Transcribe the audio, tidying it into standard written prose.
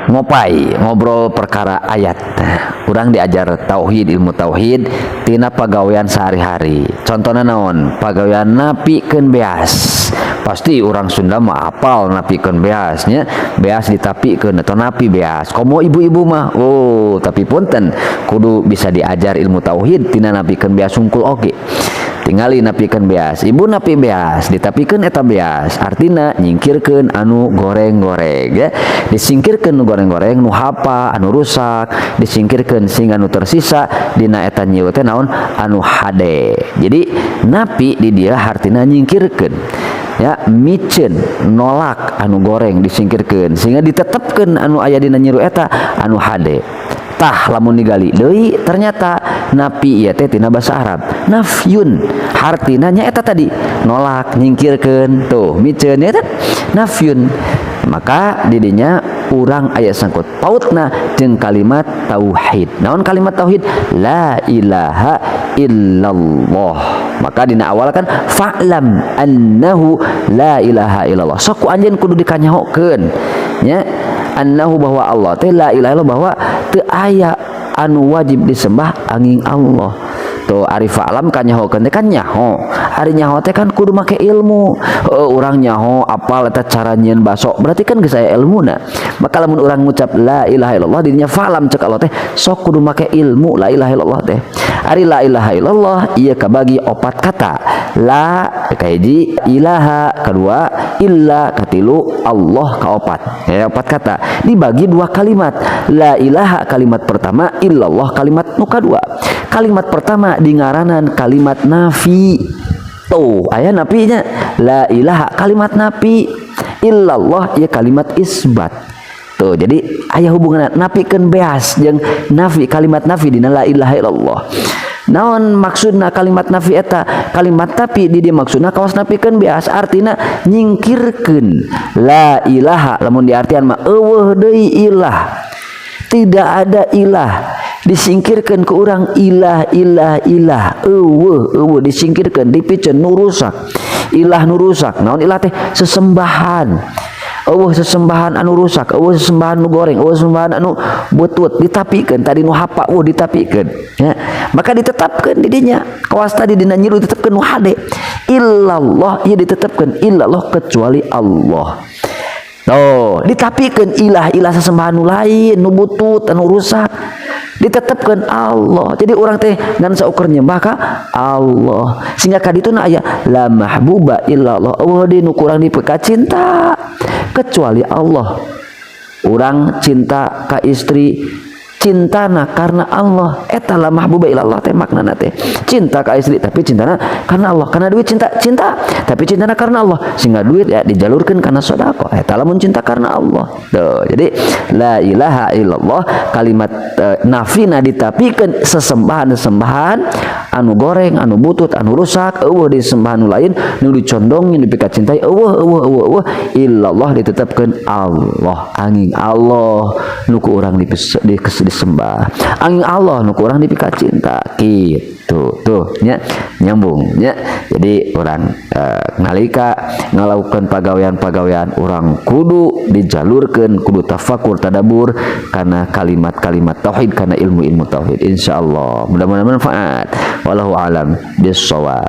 Ngopai ngobrol perkara ayat. Urang diajar tauhid, ilmu tauhid tina pagawean sehari-hari. Contohnya naon? Pagawean napikeun beas. Pasti orang Sunda mah apal napikeun beasnya, beas ditapikeun atau napi beas. Komo ibu-ibu mah, oh, tapi punten, kudu bisa diajar ilmu tauhid tina napikeun beas sungkul oge. Tingali napikeun beas, ibu napi beas, ditapikeun eta beas, artina nyingkirkeun anu goreng-goreng ya. Disingkirkeun nu goreng-goreng, nu hapa, anu rusak, disingkirkeun sehingga nu tersisa dina eta nyiru teh naon? Anu hade. Jadi napi di dia hartina nyingkirkeun ya, miceun, nolak anu goreng, disingkirkeun sehingga ditetepkeun anu aya dina nyiru eta anu hade. Tah, lamun digali deui, ternyata napi ieu teh tina bahasa Arab nafyun, hartina nya eta tadi nolak, nyingkirkeun, tuh miceun ya kan, nafyun. Maka didinya urang aya sangkut pautna jeung kalimat tauhid. Naon kalimat tauhid? La ilaha illallah. Maka dina awal kan fa'lam annahu la ilaha illallah. Sok ku anjeun kudu dikanyahokeun nya, annahu bahwa Allah teh, la ilaha illallah bahwa teu aya anu wajib disembah angin Allah. Tuh, ari fa'lam kanyahokeun teh kan nyaho. Ari nyaho teh kan kudu make ilmu. Heuh, urang nyaho apal eta cara nyieun baso, berarti kan geus aya ilmuna. Maka lamun urang ngucap la ilaha illallah, dirinya fa'lam cek Allah teh sok kudu make ilmu la ilaha illallah teh. Ari la ilaha illallah ieu kabagi opat kata. La kahiji, ilaha kedua, illa katilu, Allah kaopat. Ya, opat kata dibagi dua kalimat. La ilaha kalimat pertama, illallah kalimat nu kadua. Kalimat pertama dingaranan kalimat nafi. Tuh, aya nafinya. La ilaha kalimat nafi, illallah ya kalimat isbat. Tuh, jadi aya hubungan napikeun beas jeung nafi, kalimat nafi dina la ilaha illallah. Naon maksudna kalimat nafi eta? Kalimat nafi di dieu maksudna kawas napikeun beas, artina nyingkirkeun. La ilaha lamun diartian mah euweuh deui ilah. Tidak ada ilah. Disingkirkan ke orang ilah, ilah, ilah, euweuh, euweuh, disingkirkan, dipiceun nu rusak. Ilah nu rusak. Naon ilah teh? Sesembahan. Euweuh sesembahan anu rusak, euweuh sesembahan nu goreng, euweuh sesembahan anu butut, ditapikeun tadi nu hapa, euweuh, ditapikeun ya. Maka ditetapkeun di dinya kawas tadi dina nyiru ditetapkeun nu hade. Illallah ieu ditetapkeun, illallah kecuali Allah. Tuh, ditapikeun ilah-ilah sesembahan nu lain, nu butut, anu rusak. Ditetapkeun Allah. Jadi orang teh ngan saukur nyembah ka Allah. Sehingga kadituna aya la mahbuba illallah. Euweuh deui nu kurang dipikacinta kecuali Allah. Urang cinta ka istri, cintana karena Allah. Eta la mahbuba illallah teh maknana teh. Cinta ka istri tapi cintana karena Allah. Karena duit cinta, cinta tapi cintana karena Allah. Sehingga duit ya dijalurkan karena sedekah. Eta lamun cinta karena Allah. Tuh, jadi la ilaha illallah kalimat nafina ditapikeun sesembahan-sesembahan anu goreng, anu butut, anu rusak, euweuh di sembahan nu lain nu dicondongin, dipikacintai, euweuh, euweuh, euweuh, euweuh, illallah ditetapkeun Allah, angin Allah nu ku urang disembah, angin Allah nu ku urang dipikacinta gitu. Tuh nya, nyambung nya. Jadi orang nalika ngalakukan pagawean-pagawean, urang kudu dijalurkeun, kudu tafakur, tadabur karena kalimat-kalimat tauhid, karena ilmu-ilmu tauhid. Insyaallah mudah-mudahan manfaat. Wallahu alam bissawab.